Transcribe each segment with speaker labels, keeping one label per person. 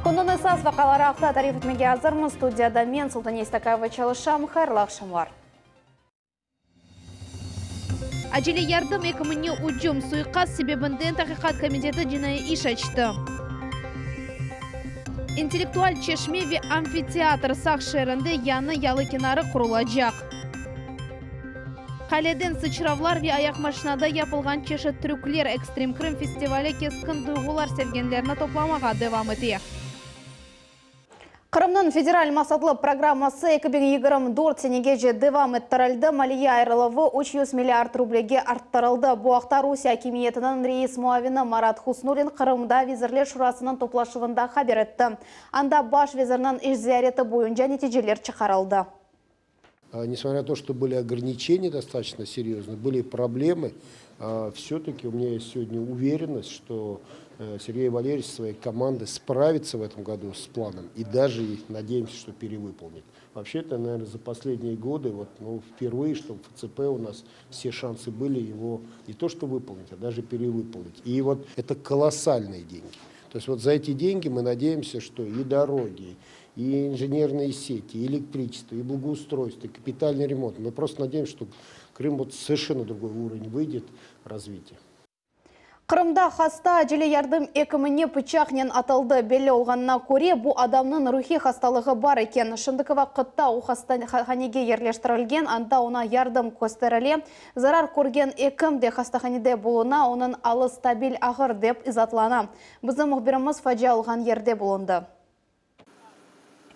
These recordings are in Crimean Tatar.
Speaker 1: Künniñ esas vaqiaları aqta tarif etmege azırmız. Studiyada men, Sultaniye İstakayeva, çalışam. Hayırlı aqşamlar. Acele yardım ekimine ücüm, suiqast sebebinden Taqiqat komiteti cinaiy iş açtı. İntellektual çeşme ve amfiteatr, Saq şeerinde yañı yalı kenarı qurulacaq. Qaleden sıçravlar ve ayaqmaşinada yapılğan çeşit trükler, Ekstrem Krım festivali keskin duyğular sevgenlerni toplamağa devam ete. Qırımnıñ federal maqsatlı programması 2024 senegece devam ettirildi, maliye ayırıluvı 300 milliard rublege arttırıldı. Bu aqta Rusiye akimiyetiniñ reis muavini Marat Husnullin Qırımda Vezirler Şurasınıñ toplaşuvında haber etti. Anda baş vezirniñ iş ziyareti boyunca neticeler çıqarıldı.
Speaker 2: Несмотря на то, что были ограничения достаточно серьезные, были проблемы, все-таки у меня есть сегодня уверенность, что Сергей Валерьевич со своей командой справится в этом году с планом и даже, надеемся, что перевыполнит. Вообще это, наверное, за последние годы, вот, ну, впервые, что в ФЦП у нас все шансы были его не то что выполнить, а даже перевыполнить. И вот это колоссальные деньги. То есть вот за эти деньги мы надеемся, что и дороги, и инженерные сети, и электричество, и благоустройство, и капитальный ремонт. Мы просто надеемся, что Крым вот совершенно другой уровень выйдет развития.
Speaker 1: Qırımda hasta acele yardım ekimine pıçaqnen atıldı. Belli olğanına köre, bu adamnıñ ruhiy hastalığı bar eken. Şimdiki vaqıtta o hastahanege yerleştirilgen, anda oña yardım kösterile. Zarar körgen ekim de hastahanede buluna, onıñ alı stabil ağır dep izatlana. Bizim mühbirimiz facia olğan yerde bulundı.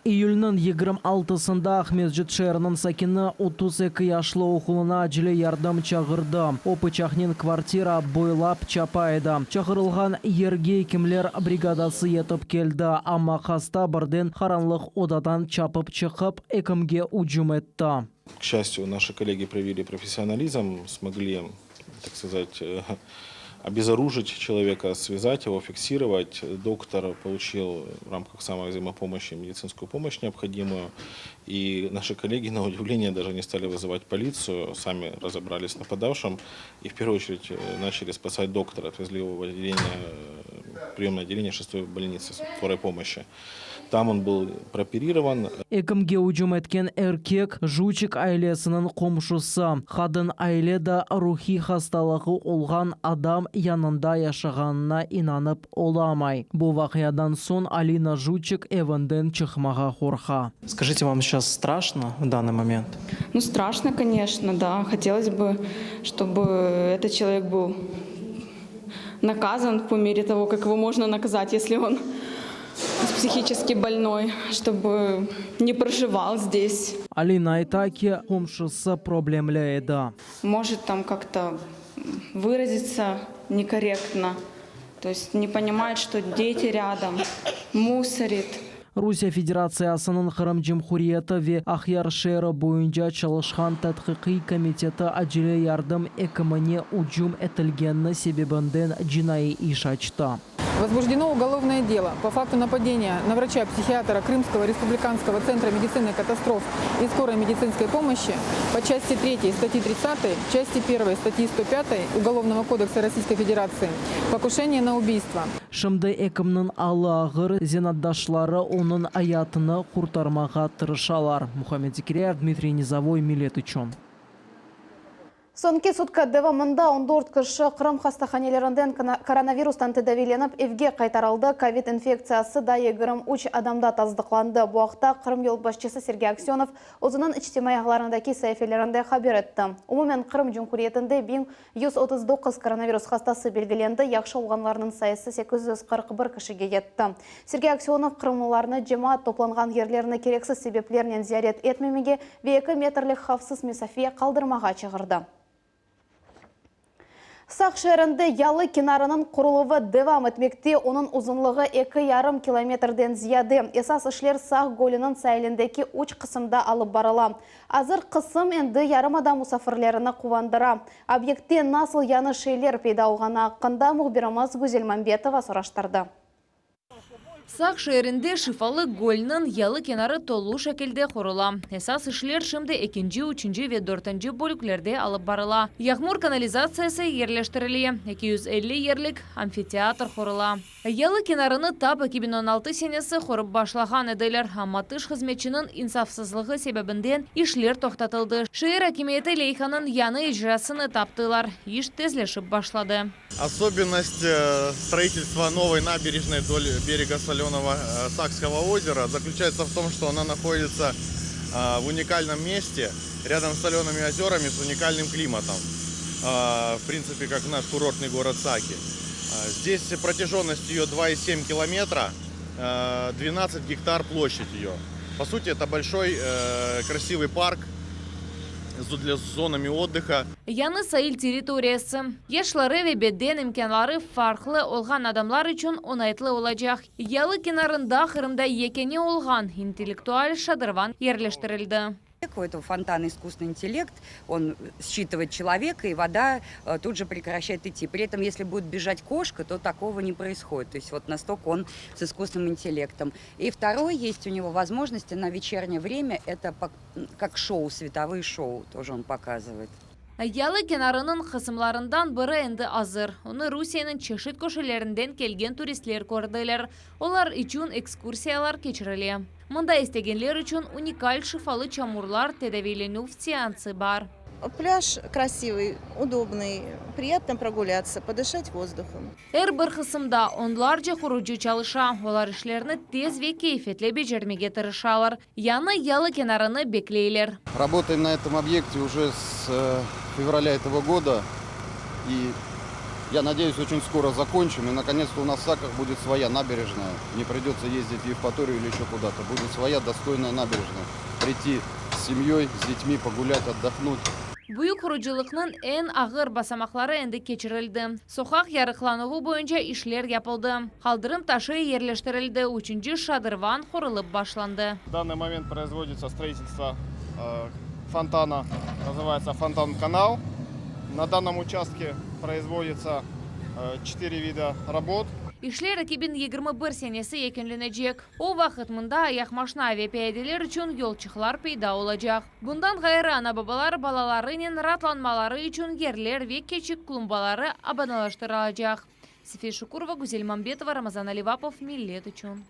Speaker 3: İyülniñ 26-sında Aqmescit şeeriniñ sakini 32 yaşlı oğluna acele yardım çağırdı. O, pıçaqnen kvartira boylap çapa edi. Çağırılğan yerge ekimler brigadası yetip keldi, amma hasta birden qaranlıq odadan çapıp çıqıp, ekimge ücüm etti.
Speaker 4: К счастью, наши коллеги проявили профессионализм, смогли, так сказать, обезоружить человека, связать его, фиксировать. Доктор получил в рамках самовзаимопомощи медицинскую помощь необходимую. И наши коллеги, на удивление, даже не стали вызывать полицию, сами разобрались с нападавшим и в первую очередь начали спасать доктора. Отвезли его в отделение, приемное отделение шестой больницы скорой помощи. Там он был прооперирован.
Speaker 3: Ekimge ücüm etken erkek, Juçik ailesiniñ qomşusı. Qadın aile da ruhiy hastalığı olğan adam yanında yaşağanına inanıp olamay. Bu vaqiadan soñ Alina Juçik evinden çıqmağa qorqa.
Speaker 5: Скажите, вам сейчас страшно в данный момент?
Speaker 6: Ну, страшно, конечно, да. Хотелось бы, чтобы этот человек был наказан по мере того, как его можно наказать, если он психически больной, чтобы не проживал здесь.
Speaker 3: Alina ayta ki, qomşusı problemli edi.
Speaker 6: Может там как-то выразиться некорректно, то есть не понимает, что дети рядом, мусорит.
Speaker 3: Rusiye Federatsiyasınıñ Qırım Cumhuriyeti ve Aqyar şeeri boyunca çalışqan Tedqiqiy komiteti acele yardım ekimine ücüm etilgeni sebebinden cinaiy iş açtı.
Speaker 7: Возбуждено уголовное дело по факту нападения на врача-психиатра Крымского республиканского центра медицины катастроф и скорой медицинской помощи по части 3 статьи 30, части 1 статьи 105 Уголовного кодекса Российской Федерации «Покушение на убийство».
Speaker 3: Şimdi ekimniñ alı ağır, zenaatdaşları onıñ ayatını qurtarmağa tırışalar. Muhammed Zekiryayev, Dmitriy Nizovoy, Millet içün.
Speaker 1: Soñki sutka devamında 14 kişi Qırım hastahanelerinden koronavirustan tedaviylenip evge qaytarıldı. Kovid infektsiyası da 23 adamda tasdıqlandı. Bu aqta Qırım yolbaşçısı Sergey Aksönov özüniñ içtimaiy ağlarındaki saifelerinde haber etti. Umumen Qırım Cumhuriyetinde 1139 koronavirus hastası belgilendi, yahşı olğanlarnıñ sayısı 841 kişige yetti. Sergey Aksönov qırımlılarnı cemaat toplanğan yerlerni kereksiz sebeplernen ziyaret etmemege ve 2 metrlik havfsız mesafe qaldırmağa çağırdı. Saq şeerinde yalı kenarınıñ quruluvı devam etmekte, onıñ uzunlığı 2,5 kilometrden ziyade. Esas işler Saq gölüniñ sailindeki üç qısımda alıp barıla. Azır qısım endi yarımada musafirlerini quvandıra. Obyektte nasıl yañı şeyler peyda olğanı aqqında mühbirimiz Güzel Mambetova soraştırdı.
Speaker 8: Saq şeerinde Şifalı gölniñ yalı kenarı tolu şekilde qurula. Esas işler şimdi ekinci, üçünci ve dörtünci bölüklerde alıp barıla. Yağmur kanalizatsiyası yerleştirile, 250 yerlik amfiteatr qurula. Yalı kenarını tap 2016 senesi qurıp başlağan ediler, amma tış hızmetçiniñ insafsızlığı sebebinden işler toqtatıldı. Şeer akimiyeti leyhanıñ yañı icrasını taptılar, iş tezleşip başladı.
Speaker 9: Особенность строительства новой набережной вдоль берега соленого Сакского озера заключается в том, что она находится в уникальном месте, рядом с солеными озерами, с уникальным климатом. В принципе, как наш курортный город Саки. Здесь протяженность ее 2,7 километра, 12 гектар площадь ее. По сути, это большой красивый парк с зонами отдыха.
Speaker 8: Yañı sail territoriyası yaşları ve beden imkânları farqlı olğan adamlar içün oñaytlı olacaq. Yalı kenarında Qırımda yekâne olğan intellektual şadırvan yerleştirildi.
Speaker 10: У этого фонтана искусственный интеллект, он считывает человека, и вода тут же прекращает идти. При этом, если будет бежать кошка, то такого не происходит. То есть вот настолько он с искусственным интеллектом. И второй есть у него возможности на вечернее время, это как шоу, световые шоу тоже он показывает.
Speaker 8: Yalı kenarınıñ qısımlarından biri endi azır. Onı Rusiyeniñ çeşit köşelerinden kelgen turistler kördiler. Olar içün ekskursiyalar keçirile. Mında istegenler içün unikal şifalı çamurlar tedaviylenüv seansı bar.
Speaker 11: Пляж красивый, удобный, приятно прогуляться, подышать воздухом.
Speaker 8: Er bir qısımda onlarca qurucı çalışa. Olar işlerini tez ve keyfiyetli becermege tırışalar. Yañı yalı kenarını bekleyler.
Speaker 12: Работаем на этом объекте уже с февраля этого года. И я надеюсь, очень скоро закончим. И наконец-то у нас в Саках будет своя набережная. Не придется ездить в Евпаторию или еще куда-то. Будет своя достойная набережная. Прийти с семьей, с детьми, погулять, отдохнуть.
Speaker 8: Büyük qurucılıqnıñ eñ ağır basamaqları endi keçirildi. Soqaq yarıqlanuvı boyunca işler yapıldı. Qaldırım taşı yerleştirildi. Üçünci şadırvan qurulıp başlandı.
Speaker 13: В данный момент производится строительство фонтана, называется фонтан-канал. На данном участке производится 4 вида работ.
Speaker 8: İşler 2021 senesi yekünlenecek. O vaqıt mında ayaqmaşina ve piyadeler içün yolçıqlar peyda olacaq. Bundan ğayrı ana-babalar balalarınen raatlanmaları içün yerler ve keçik klumbaları abadanlaştırılacaq. Sefiye Şukurova, Güzel Mambetova, Ramazan Alivapov, Millet içün.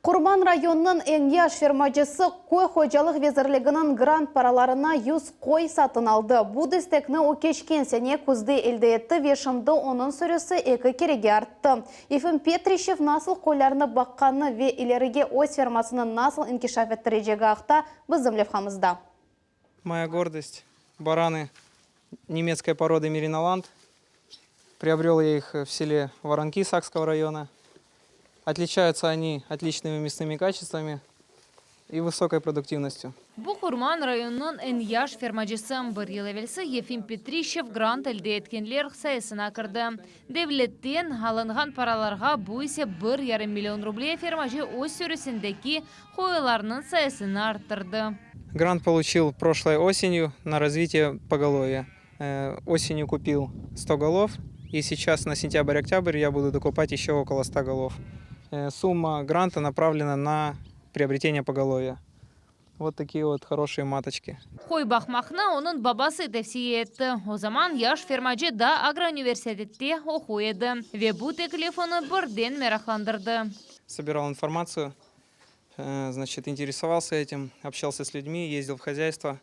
Speaker 1: Qurman rayonınıñ eñ yaş fermacısı Köy hocalıq vezirliginiñ grant paralarına 100 qoy satın aldı. Bu destekni o keçken sene küzde elde etti ve şimdi onıñ sürüsi eki kerege arttı. Yefim Petrişev nasıl qoylarnı baqqanı ve ilerige öz fermasını nasıl inkişaf ettirecegi aqta bizim levhamızda.
Speaker 5: Моя гордость – бараны немецкой породы Мериноланд. Приобрел я их в селе Воронки Сакского района. Отличаются они отличными мясными качествами и высокой продуктивностью.
Speaker 8: Bu Qurman rayonınıñ eñ yaş fermacısı. Bir yıl evelsi Yefim Petrişev grant elde etkenler sayısına kirdi. Devletten alınğan paralarğa, bu ise 1,5 million ruble, fermacı öz sürüsindeki qoylarnıñ sayısını arttırdı.
Speaker 5: Грант получил прошлой осенью на развитие поголовья. Осенью купил 100 голов, и сейчас на сентябрь-октябрь я буду докупать еще около 100 голов. Сумма гранта направлена на приобретение поголовья. Вот такие вот хорошие маточки.
Speaker 8: Qoy baqmaqnı onıñ babası tevsiye etti. O zaman yaş fermacı daa agrouniversitette oquy edi. Ve bu teklif onı birden meraqlandırdı.
Speaker 5: Собирал информацию, значит, интересовался этим, общался с людьми, ездил в хозяйство,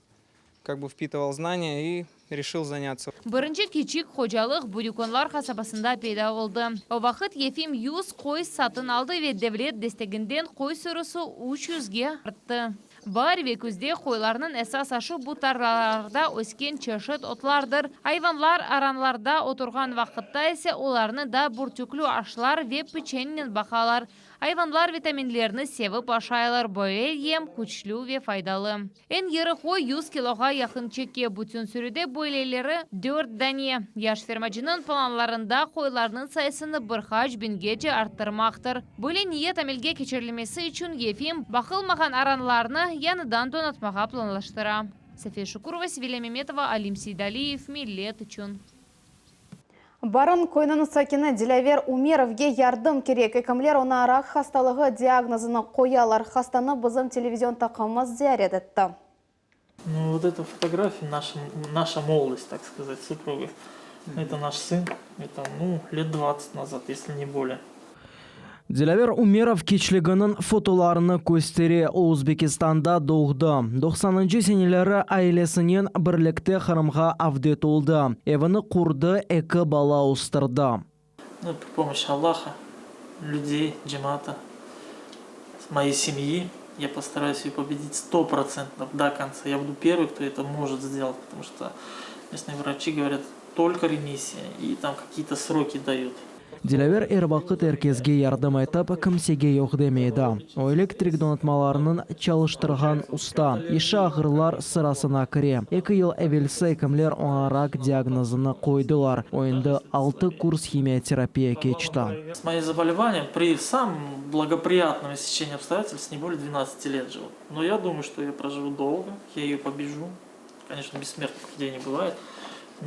Speaker 5: как бы впитывал знания и решил заняться.
Speaker 8: Birinci kiçik hocalıq Büyükonlar qasabasında peyda oldı. O vaqıt Yefim 100 qoy satın aldı ve devlet desteginden qoy sürüsi 300ge arttı. Baar ve küzde qoylarnıñ esas aşı bu tarlalarda ösken çeşit otlardır. Ayvanlar aranlarda oturğan vaqıtta ise olarnı da bürtüklü aşlar ve piçennen baqalar. Ayvanlar vitaminlerni sevip aşaylar, böyle yem küçlü ve faydalı. Eñ iri qoy 100 kiloğa yaqın çeke, bütün sürüde böyleleri 4 dane. Yaş fermacınıñ planlarında qoylarnıñ sayısını bir qaç biñgece arttırmaqtır. Böyle niyet amelge keçirilmesi içün Yefim baqılmağan aranlarnı yañıdan donatmağa planlaştıra. Safiye Şukurova, Sevilya Memetova, Alim Seydaliyev, Millet içün.
Speaker 1: Barın köyüniñ sakini Dilâver Umerovge yardım kerek. Ekimler oña rak hastalığı diagnozını qoyalar. Hastanı bizim televizion taqımımız ziyaret etti.
Speaker 14: Ну, вот эта фотография, наша, наша молодость, так сказать, с супругой. Это наш сын, это, ну, лет 20 назад, если не более.
Speaker 3: Dilâver Umerov keçliginiñ fotolarını köstere. O, Özbekistanda doğdı. Doqsanıncı seneleri ailesinen birlikte Qırımğa avdet oldı. Evini qurdı, eki bala östürdi.
Speaker 14: Ну, при помощи Allaha, людей, cemaata, моей семьи, я постараюсь ее победить стопроцентно до конца. Я буду первый, кто это может сделать, потому что местные врачи говорят, только ремиссия, и там какие-то сроки дают.
Speaker 3: Dilâver er vaqıt er kesge yardım etip, kimsege yoq demey edi. O, elektrik donatmalarınıñ çalıştırğan usta. İşi ağırlar sırasına kire. Eki yıl evelsi ekimler oña rak diagnozını qoydılar. O endi altı kurs himioterapiya keçti.
Speaker 14: С моим заболеванием при самом благоприятном стечении обстоятельств не более 12 лет живу. Но я думаю, что я проживу долго, я ее побежу. Конечно, бессмертных людей не бывает.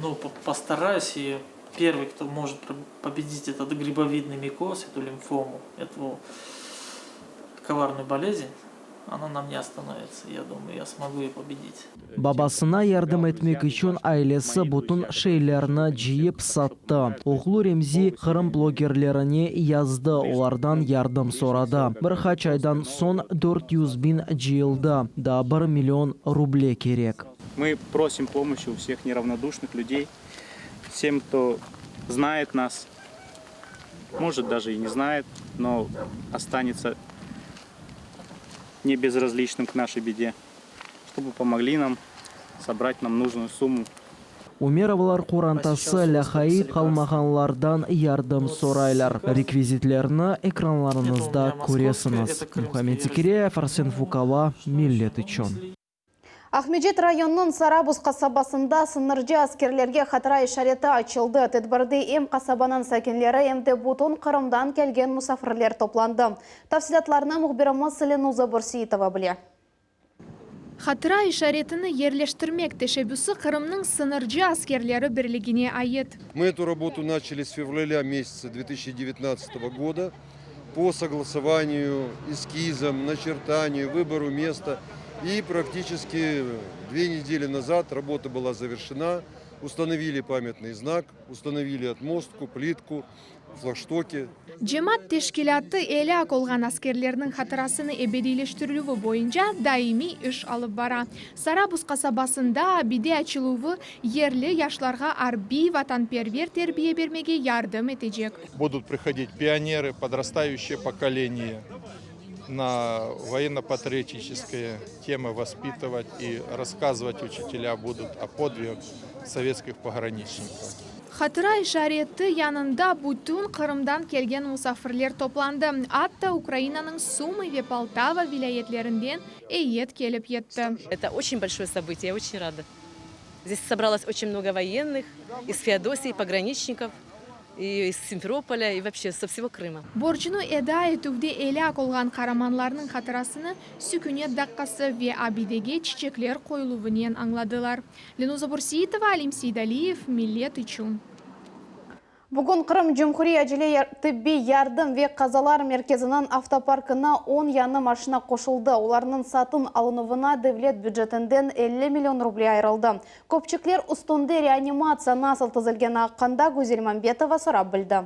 Speaker 14: Но постараюсь и первый, кто может победить этот грибовидный микоз, эту лимфому, эту коварную болезнь, она на мне остановится. Я думаю, я смогу ее победить.
Speaker 3: Babasına yardım etmek içün ailesi bütün şeylerini cıyıp sattı. Oğlu Remzi Qırım blogerlerine yazdı, olardan yardım soradı. Bir qaç aydan soñ 400 biñ cıyıldı, daa bir million ruble kerek.
Speaker 15: Мы просим помощи у всех неравнодушных людей, всем, кто знает нас, может даже и не знает, но останется не безразличным к нашей беде, чтобы помогли нам собрать нам нужную сумму.
Speaker 3: Umerovlar qorantası lâqayt qalmağanlardan yardım soraylar. Rekvizitlerni ekranlarıñızda köresiñiz. Muhammed Zekiryayev, Arsen Fukala, Millet içün.
Speaker 1: Aqmescit rayonınıñ Sarabuz qasabasında sıñırcı askerlerge hatıra işareti açıldı. Tedbirde em qasabanıñ sakinleri, em de bütün Qırımdan kelgen musafirler toplandı. Tafsilâtlarnı mühbirimiz Lenuza Börseitova bile.
Speaker 16: Hatıra işaretini yerleştirmek teşebbüsi Qırımnıñ sıñırcı askerleri birligine ait.
Speaker 17: Мы эту работу начали с февраля месяца 2019 года по согласованию, эскизам, начертанию, выбору места. И практически 2 недели назад работа была завершена. Установили памятный знак, установили отмостку, плитку, флагштоки.
Speaker 16: Cemaat teşkilâtı elâk olğan askerlerniñ hatırasını ebediyleştirüvi boyunca daimiy iş alıp bara. Sarabuz qasabasında abide açıluvı yerli yaşlarğa arbiy vatanperver terbiye bermege yardım etecek.
Speaker 18: Будут приходить пионеры, подрастающее поколение на военно-патриотические темы воспитывать и рассказывать учителя будут о подвигах советских пограничников.
Speaker 16: Hatıra işareti yanında bütün Qırımdan kelgen musafirler toplandı. Atta Ukrainanıñ Sumı ve Poltava vilâyetlerinden eyyet kelip yetti.
Speaker 19: Это очень большое событие, я очень рада. Здесь собралось очень много военных из Феодосии, пограничников, и из Симферополя, и вообще со всего Крыма.
Speaker 16: Borcunı eda etüvde elâk olğan qaramanlarnıñ hatırasını sükünet daqqası ve abidege çiçekler qoyuluvınen añladılar. Lenuza Börseitova, Alim Seydaliyev, Millet içün.
Speaker 1: Bugün Qırım Cumhuriyet Acele tibbiy yardım ve qazalar merkeziniñ avtoparkına 10 yañı maşina qoşuldı. Olarnıñ satın alınuvına devlet bücetinden 50 million ruble ayırıldı. Köpçekler üstünde reanimatsiya nasıl tizilgeni aqqında Güzel Mambetova sorap bildi.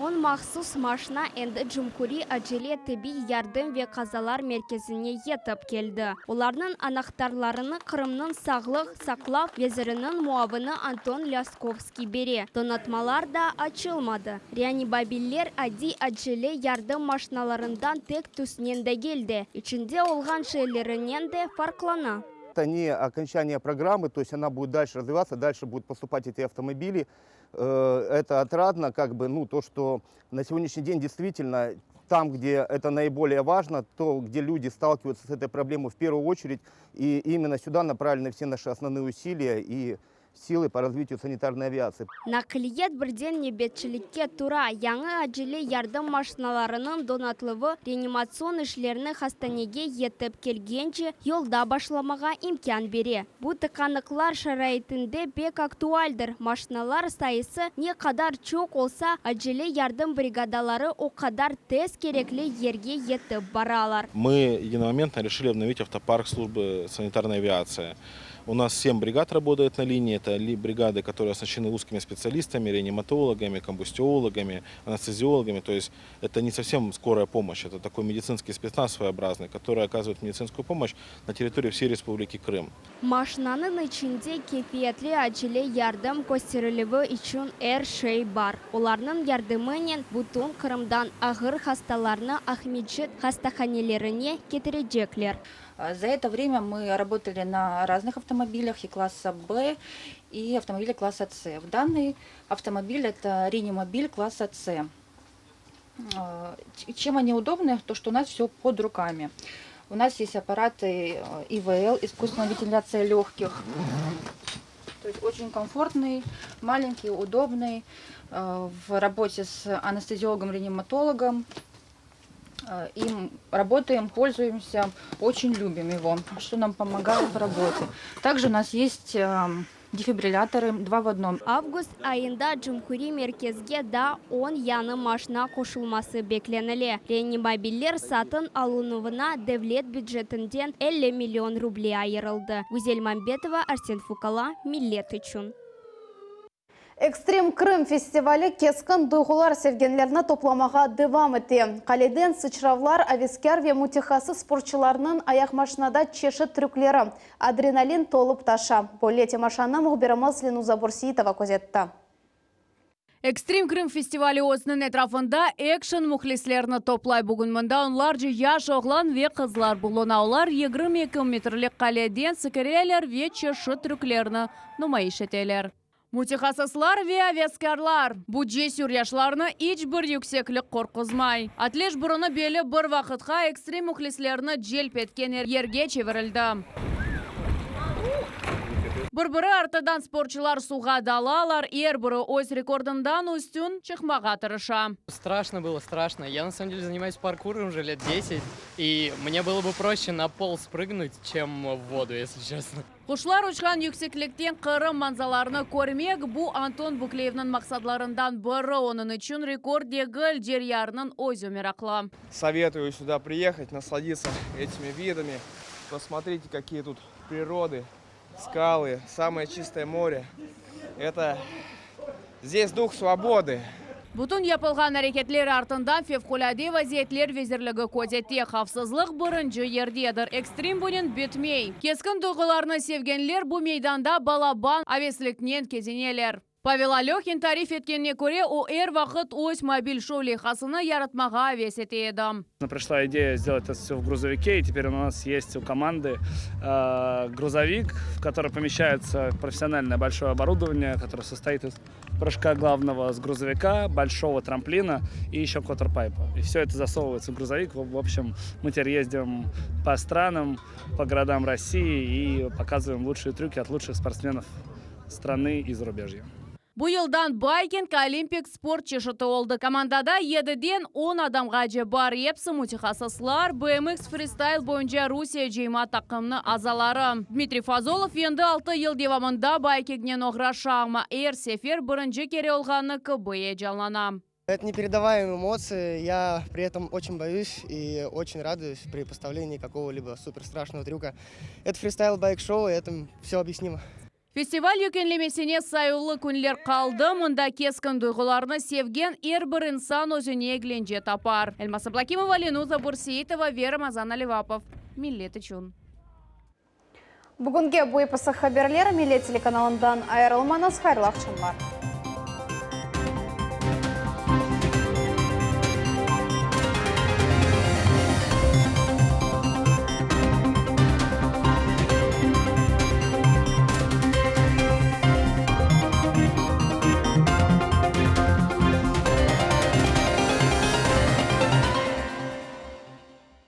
Speaker 20: 10 mahsus maşina endi Cumhuriy acele tibbiy yardım ve qazalar merkezine yetip keldi. Olarnıñ anahtarlarını Qırımnıñ sağlıq saqlav veziriniñ muavini Anton Lâskovskiy bere. Donatmalar daa açılmadı. Reanimobiller adiy acele yardım maşinalarından tek tüsnen degil de, içinde olğan şeylerinen de farqlana.
Speaker 21: Это не окончание программы, то есть она будет дальше развиваться, дальше будут поступать эти автомобили. Это отрадно, как бы, ну, то, что на сегодняшний день действительно там, где это наиболее важно, то, где люди сталкиваются с этой проблемой в первую очередь, и именно сюда направлены все наши основные усилия и. силы по развитию санитарной авиации.
Speaker 20: Naqliyat birden nevbetçilikke tura, yañı acele yardım maşinalarınıñ donatıluvı reanimatsion işlerni hastanege yetip kelgence yolda başlamağa imkân bere. Bu tıqanıqlar şaraitinde pek aktualdir, maşinalar sayısı ne qadar çoq olsa, acele yardım brigadaları o qadar tez kerekli yerge yetip baralar.
Speaker 4: Мы единомоментно решили обновить автопарк службы санитарной авиации. У нас 7 бригад работает на линии. Это бригады, которые оснащены узкими специалистами, реаниматологами, комбустиологами, анестезиологами. То есть это не совсем скорая помощь, это такой медицинский спецназ своеобразный, который оказывает медицинскую помощь на территории всей Республики Крым.
Speaker 20: Maşinanıñ içinde keyfiyetli acele yardım kösterilüvi içün er şey bar. Olarnıñ yardımınen bütün Qırımdan ağır hastalarnı Aqmescit hastahanelerine ketirecekler.
Speaker 2: За это время мы работали на разных автомобилях и класса Б, и автомобили класса С. В данный автомобиль это реанимобиль класса С. Чем они удобны? То, что у нас все под руками. У нас есть аппараты ИВЛ, искусственная вентиляция легких. То есть очень комфортный, маленький, удобный. В работе с анестезиологом-реаниматологом. Им работаем, пользуемся, очень любим его, что нам помогает в работе. Также у нас есть дефибрилляторы 2 в одном.
Speaker 20: Avgust ayında cumhuriy merkezge daa 10 yañı maşina qoşulması beklenile. Reanimobiller satın alınuvına devlet bücetinden 50 million ruble ayırıldı. Güzel Mambetova, Arsen Fukala, Millet içün.
Speaker 1: Ekstrem Krım festivali keskin duyğular sevgenlerni toplamağa devam ete. Qaleden sıçravlar, aveskâr ve mütehassıs sportçularnıñ ayaqmaşinada çeşit trükleri, adrenalin tolıp taşa. Böyle temaşanı mühbirimiz Lenuza Bürseitova közetti.
Speaker 22: Ekstrem Krım festivali özüniñ etrafında ekşn mühlislerini toplay. Bugün mında onlarca yaş oğlan ve qızlar buluna. Olar 22 metrlik qaleden sekireler ve çeşit trüklerni numayış eteler. Mütehassıslar ve aveskârlar, bu cesür yaşlarnı iç bir yükseklik qorquzmay. Atleş burunı belli bir vaqıtqa ekstrem mühlislerini celp etken yerge çevirildi. Bir-biri artından sportçular suvğa dalalar, er biri öz rekordından üstün çıqmağa tırışa.
Speaker 23: Страшно было, страшно. Я на самом деле занимаюсь паркуром уже лет 10, и мне было бы проще на пол спрыгнуть, чем в воду, если честно.
Speaker 22: Quşlar uçqan yükseklikten Qırım manzaralarını körmek, bu Anton Bukleyevniñ maqsadlarından biri. Onıñ içün rekord degil, ceryannıñ özü meraqlı.
Speaker 24: Советую сюда приехать, насладиться этими видами. Посмотрите, какие тут природы, скалы, самое чистое море. Это здесь дух свободы.
Speaker 22: Bütün yapılğan areketler artından Fevqulâde vaziyetler vezirligi közete. Havfsızlıq birinci yerdedir. Ekstrem bunen bitmey. Keskin duyğularnı sevgenler bu meydanda balaban avesliknen kezineler. Pavel Alöhin tarif etkenine köre, o er vaqıt öz mobil şou leyhasını yaratmağa aves ete edi.
Speaker 25: Пришла идея сделать это все в грузовике, и теперь у нас есть у команды э, грузовик, в который помещается профессиональное большое оборудование, которое состоит из прыжка главного с грузовика, большого трамплина и еще квотерпайпа. И все это засовывается в грузовик. В общем, мы теперь ездим по странам, по городам России и показываем лучшие трюки от лучших спортсменов страны и зарубежья.
Speaker 22: Bu yıldan bayking olimpik sport çeşiti oldı. Komandada 7-den 10 adamğace bar. Episi mütehassıslar, BMX fristayl boyunca Rusiye cıyma taqımınıñ azaları. Dmitriy Fazolov endi 6 yıl devamında baykingnen oğraşa, amma er sefer birinci kere olğanı kibi eyecanlana.
Speaker 26: Это непередаваемые эмоции. Я при этом очень боюсь и очень радуюсь при поставлении какого-либо супер страшного трюка. Это фристайл байк-шоу, и это все объяснимо.
Speaker 22: Festival yekünlemesine sayuvlı künler qaldı. Mında keskin duyğularnı sevgen er bir insan özüne eglence tapar. Elmaz Ablakimova, Lenuza Bürseitova ve Ramazan Alivapov. Millet içün.
Speaker 1: Bugünge bu episi haberler Millet telekanalından ayırılmañız hayırlı aqşamlar.